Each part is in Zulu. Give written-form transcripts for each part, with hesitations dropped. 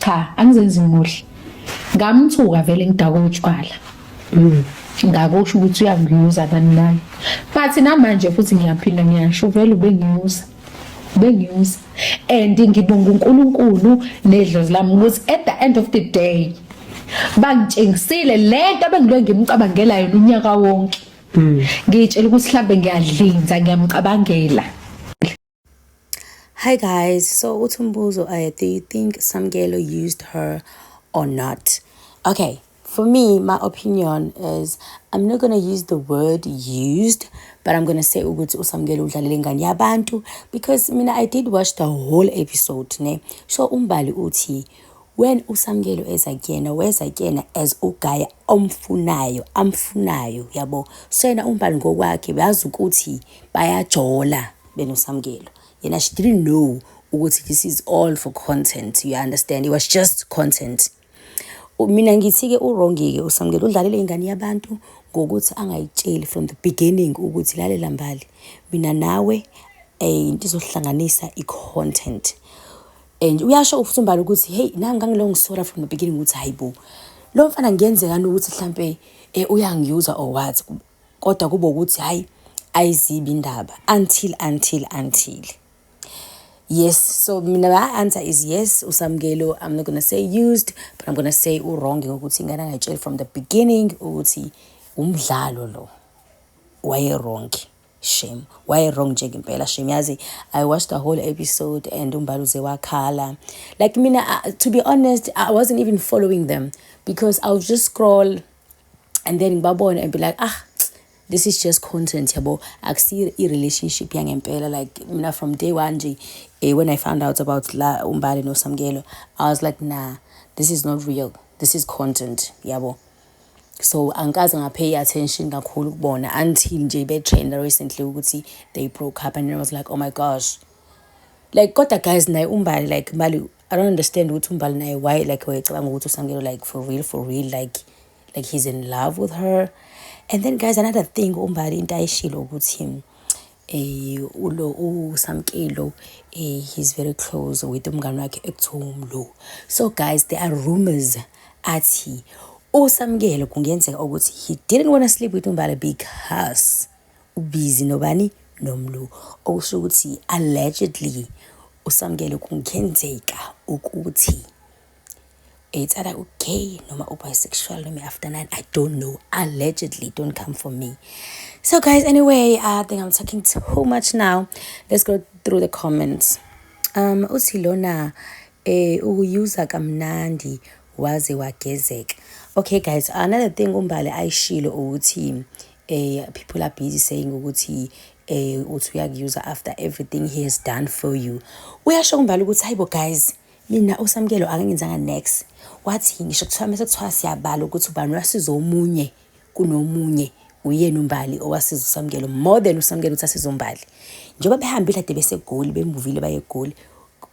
Cha, angizenzi muhle. Ngamthuka vele ngidakwa utshwala. Ngakusho ukuthi uyangiyuza nani nani. But namanje futhi ngiyaphinda ngiyasho vele ubengiyuza. Ubengiyuza. And ngibonga uNkulunkulu nedlozi lami ukuthi at the end of the day bangitshengisile lento ebengilwe ngimcabangela yona unyaka wonke. Ngiyitshela ukuthi mhlambe ngiyadlinza ngiyamcabangela. Hi guys, so uthi umbuzo, do you think Samkelo used her or not? Okay, for me, my opinion is I'm not gonna use the word "used", but I'm gonna say ukuthi uSamkelo udlalele ingane yabantu because mina I did watch the whole episode, ne? So uMbali uthi when uSamkelo eza kuyena, weza kuyena as ugaya omfunayo, amfunayo, yabo. So yena uMbali ngokwakhe bazi ukuthi bayajola benoSamkelo. Yena she didn't know ukuthi this is all for content, you understand? It was just content. Mina ngithi-ke u-wrong-ke uSamkelo, udlalele ingane yabantu ngokuthi angayitsheli from the beginning ukuthi, "Lalela Mbali, mina nawe into izohlanganisa i-content." And uyasho futhi uMbali ukuthi, "Hey, nami ngangilo ngisola from the beginning ukuthi hayi bo, lo mfana kungenzekani ukuthi mhlampe uyangiyuza or what," kodwa kube ukuthi hayi, ayizibi indaba until. Yes, so mina my answer is yes, uSamkelo, I'm not gonna say used, but I'm gonna say u-wrong ngokuthi ingane angayitsheli from the beginning ukuthi umdlalo lo. Waye wrong. Shame. Waye wrong nje ngempela, shame. Yazi, I watched the whole episode and uMbali uze wakhala. Like mina, to be honest, I wasn't even following them because I would just scroll and then ngibabone and be like, "Ah, this is just content, yabo, akusiyo i-relationship yangempela." Like mina from day one nje, when I found out about la uMbali noSamkelo, I was like, "Nah, this is not real, this is content," yabo. So angikaze nga-pay attention kakhulu kubona until nje be-trenda recently ukuthi they broke up, and I was like, "Oh my gosh." Like, kodwa guys, naye uMbali, like Mbali, I don't understand ukuthi uMbali naye why, like, wayecabanga ukuthi uSamkelo, like, for real, for real, like he's in love with her. And then guys, another thing uMbali into ayishilo ukuthi ulo uSamkelo, he's very close with umngane wakhe ekuthiwa uMlo. So guys, there are rumors athi uSamkelo kungenzeka ukuthi he didn't want to sleep with uMbali because ubusy nobani, noMlo. Okusho ukuthi allegedly uSamkelo kungenzeka ukuthi it's either okay noma ubisexual noma after nine, I don't know. Allegedly, don't come for me. So guys, anyway, I think I'm talking too much now. Let's go through the comments. Uthi lona ukuyuza kamnandi waze wagezeka. Okay guys, another thing uMbali ayishilo ukuthi people are busy saying ukuthi uthi uyakuyuza after everything he has done for you. Uyasho uMbali ukuthi, "Hayibo guys, mina uSamkelo akangenzanga next." Wathi ngisho kuthiwa mase kuthiwa siyabala ukuthi ubani wasiza omunye kunomunye, uyena uMbali owasiza uSamkelo more than uSamkelo ukuthi asize uMbali. Njengoba behambile kade beseGoli, bemuvile baye eGoli,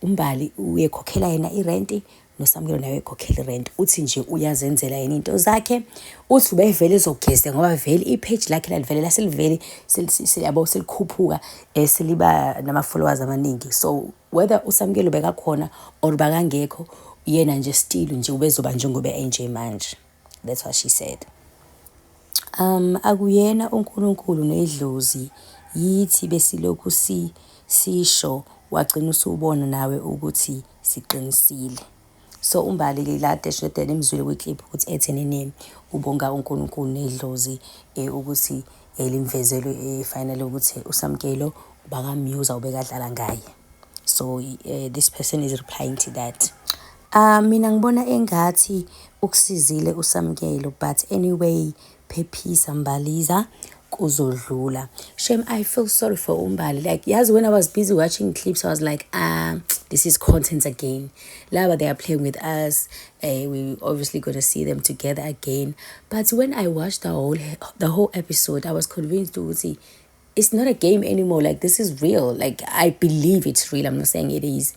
uMbali uyekhokhela yena irenti, noSamkelo naye uyekhokhela irenti. Uthi nje uyazenzela yena into zakhe. Uthi ubevele ezogeza ngoba vele i-page lakhe lalivele laselivele yabo, selikhuphuka, seliba nama-followers amaningi. So whether uSamkelo bekakhona or bakangekho, yena nje still nje ubezoba njengoba enje manje. That's what she said. Akuyena uNkulunkulu nedlozi yithi besilokhu sisho, wagcina usubona nawe ukuthi siqinisile. So uMbali la deshe nimzwile kwi-clip ukuthi ethenini ubonga uNkulunkulu nedlozi ukuthi limvezele finally ukuthi uSamkelo bakamyuza, ubekadlala ngaye. So this person is replying to that. Mina ngibona engathi ukusizile uSamkelo, but anyway, phephisa Mbaliza, kuzodlula. Shame, I feel sorry for uMbali. Like, yazi, when I was busy watching clips, I was like, "Ah, this is content again. Laba, they are playing with us. We obviously gonna see them together again." But when I watched the whole episode, I was convinced ukuthi it's not a game anymore. Like, this is real. Like, I believe it's real. I'm not saying it is,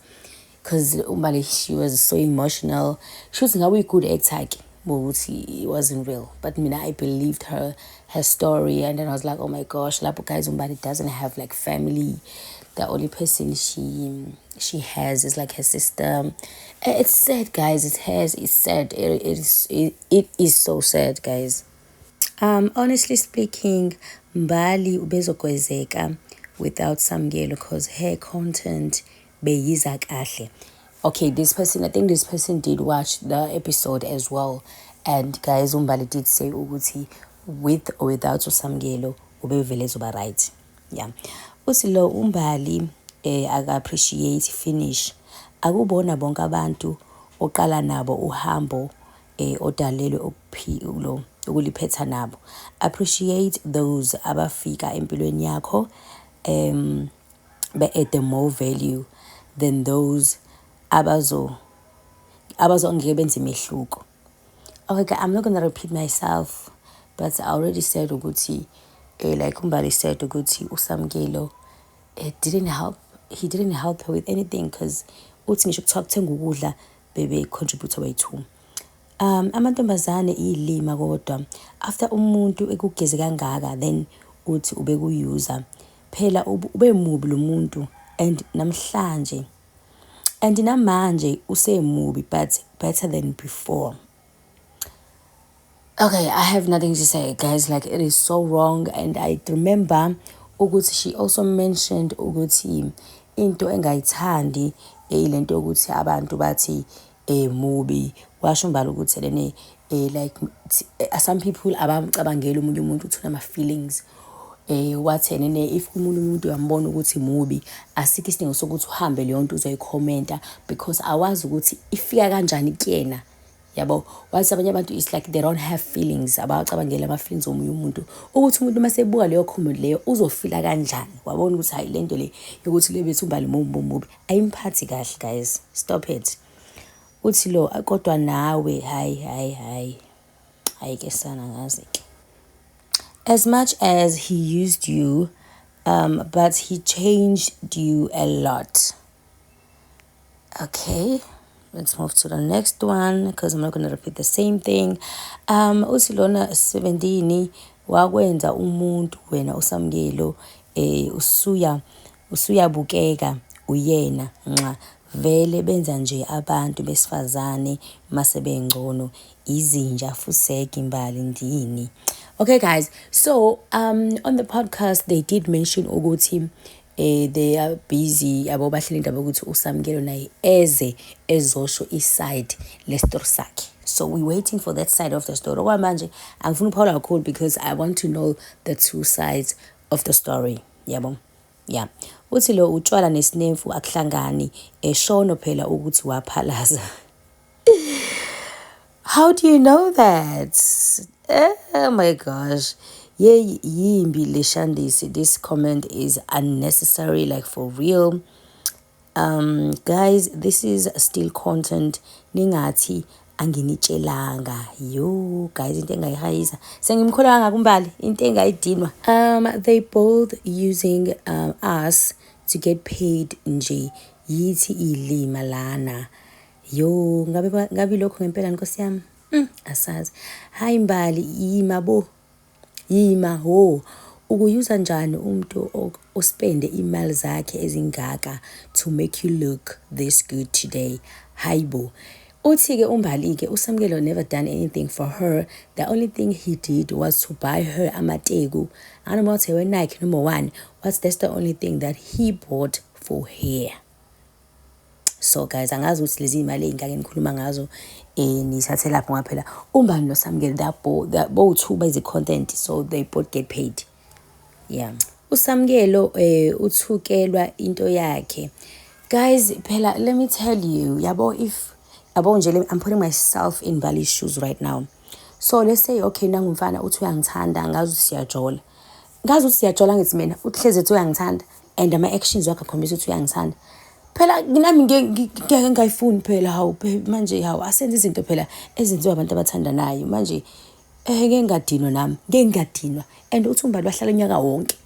because uMbali, she was so emotional. She was ngabe good actor ke ukuthi it wasn't real, but mina I believed her story, and then I was like, "Oh my gosh." Lapho guys, uMbali doesn't have like family. The only person she has is like her sister. It's sad, guys. It's sad. It is so sad, guys. Honestly speaking, Mbali ubezogwezeka without Samkelo because her content beyiza kahle. Okay, this person, I think this person did watch the episode as well. And guys, uMbali did say ukuthi with or without uSamkelo ubevele ezoba right. Yeah. Uthi lo uMbali aka appreciate finish. Akubona bonke abantu oqala nabo uhambo odalelwe ukuphilo ukuliphetha nabo. Appreciate those abafika empilweni yakho be-add more value than those abazongeke benze imehluko. Okay, I'm not gonna repeat myself, but I already said ukuthi like uMbali said ukuthi uSamkelo didn't help, he didn't help her with anything, because uthi ngisho kuthiwa kuthenga ukudla bebe-contribute bayi-two. Amantombazane iy'lima, kodwa after umuntu ekugeze kangaka, then uthi ubekuyuza phela, ube mubi lo muntu, and namhlanje and namanje usemubi, but better than before. Okay, I have nothing to say, guys. Like, it is so wrong. And I remember ukuthi she also mentioned ukuthi into engayithandi ilento yokuthi abantu bathi mubi. Washo uMbali ukuthi lene like some people abamcabangeli omunye umuntu ukuthi unama-feelings. Wathi nene if umuntu uyambona ukuthi mubi, asikho isidingo sokuthi uhambe leyo nto uzoyikhomenta, because awazi ukuthi ifika kanjani kuyena, yabo. Wathi abanye abantu, it's like they don't have feelings, abacabangeli ama-feelings omunye umuntu, ukuthi umuntu uma sebuka leyo comment leyo uzofila kanjani. Wabona ukuthi hayi, le nto le yokuthi le bethi uMbali mubi mubi ayimphathi kahle. Guys, stop it. Uthi lo, kodwa nawe, hayi hayi hayi hayi ke sana, ngazi ke. As much as he used you, but he changed you a lot. Okay, let's move to the next one because I'm not going to repeat the same thing. Uthi lona 17 wakwenza umuntu wena uSamkelo, usuyabukeka uyena nxa vele benza nje abantu besifazane mase bengcono izinja fuseki Mbali ndini. Okay guys, so on the podcast they did mention ukuthi they are busy, yabo, bahleli indaba yokuthi uSamkelo naye eze ezosho i-side le-story sakhe. So we're waiting for that side of the story. Okwamanje angifuni ukuphawula kakhulu because I want to know the two sides of the story, yabo. Yeah, uthi lo utshwala nesinemfu akuhlangani, eshono phela ukuthi waphalaza. How do you know that? Oh my gosh. Ye yimbi le shandisi. This comment is unnecessary, like, for real. Guys, this is still content. Ningathi anginitshelanga. Yo guys, into engayihayisa. Sengimkholwa ngakuMbali, into engayidinwa. They both using us to get paid nje. Yithi ilima lana. Yo, ngabe lokho ngempela, Nkosi yami? Asazi. Hayi Mbali, yima bo. Yima ho. Ukuyuza njani umuntu ospende imali zakhe ezingaka to make you look this good today? Hayibo. Uthi-ke uMbali-ke uSamkelo never done anything for her. The only thing he did was to buy her amateku. I don't know what Nike number one. What's that's the only thing that he bought for her. So guys, angazi ukuthi lezi imali ey'ngake nikhuluma ngazo nithathe lapho, ngoba phela uMbali noSamkelo, they both two benze content, so they both get paid. Yeah, uSamkelo uthukelwa into yakhe. Guys, phela let me tell you, yabo, if yabo nje, I'm putting myself in Mbali's shoes right now. So let's say, okay, nangumfana uthi uyangithanda, ngazi ukuthi siyajola, ngazi ukuthi siyajola, ngithi mina uhlezi ethi uyangithanda and ama-actions wakhe akhombisa ukuthi uyangithanda. Phela nami ngeke ngingayifuni phela. Hawu manje, hawu, asenze izinto phela ezenziwa abantu abathandanayo manje. Ngeke ngingadinwa nami, ngeke ngingadinwa. And uthi uMbali wahlala unyaka wonke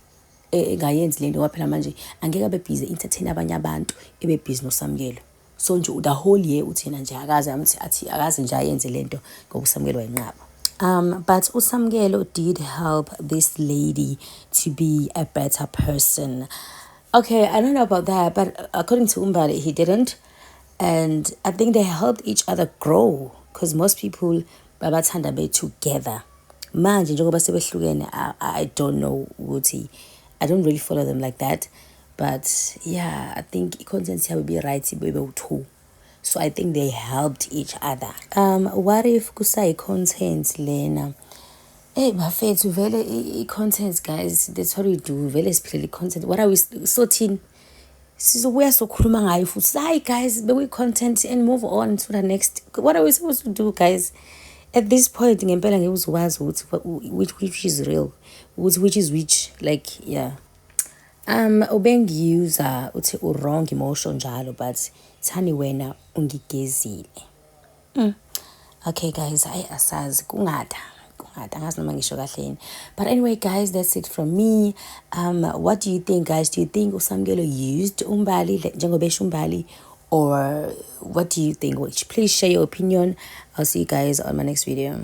engayenzi lento, ngoba phela manje angeke abe busy entertain abanye abantu, ebe busy noSamkelo. So nje the whole year uthi yena nje akaze amthi athi akaze nje ayenze lento ngoba uSamkelo wayinqaba. But uSamkelo did help this lady to be a better person. Okay, I don't know about that, but according to uMbali, he didn't. And I think they helped each other grow because most people babathanda be together. Manje njengoba sebehlukene, I don't know ukuthi, I don't really follow them like that. But yeah, I think i-content yabo be right bebe two. So I think they helped each other. What if kusayi-content lena? Hey bafethu, vele i-content, guys, that's what we do. Vele siphilela i-content. What are we sothini? Sizobuya sokhuluma ngayo futhi. Hayi guys, bekuyi-content and move on to the next. What are we supposed to do, guys? At this point ngempela ngeke uzokwazi ukuthi which is real, ukuthi which is which, like, yeah. Ubengiyuza uthi u-wrong emotion njalo, but thani wena ungigezile. Okay guys, hayi asazi, kungada kungada, angazi noma ngisho kahle yini. But anyway guys, that's it from me. What do you think, guys? Do you think uSamkelo used uMbali njengoba esho uMbali, or what do you think? Please share your opinion. I'll see you guys on my next video.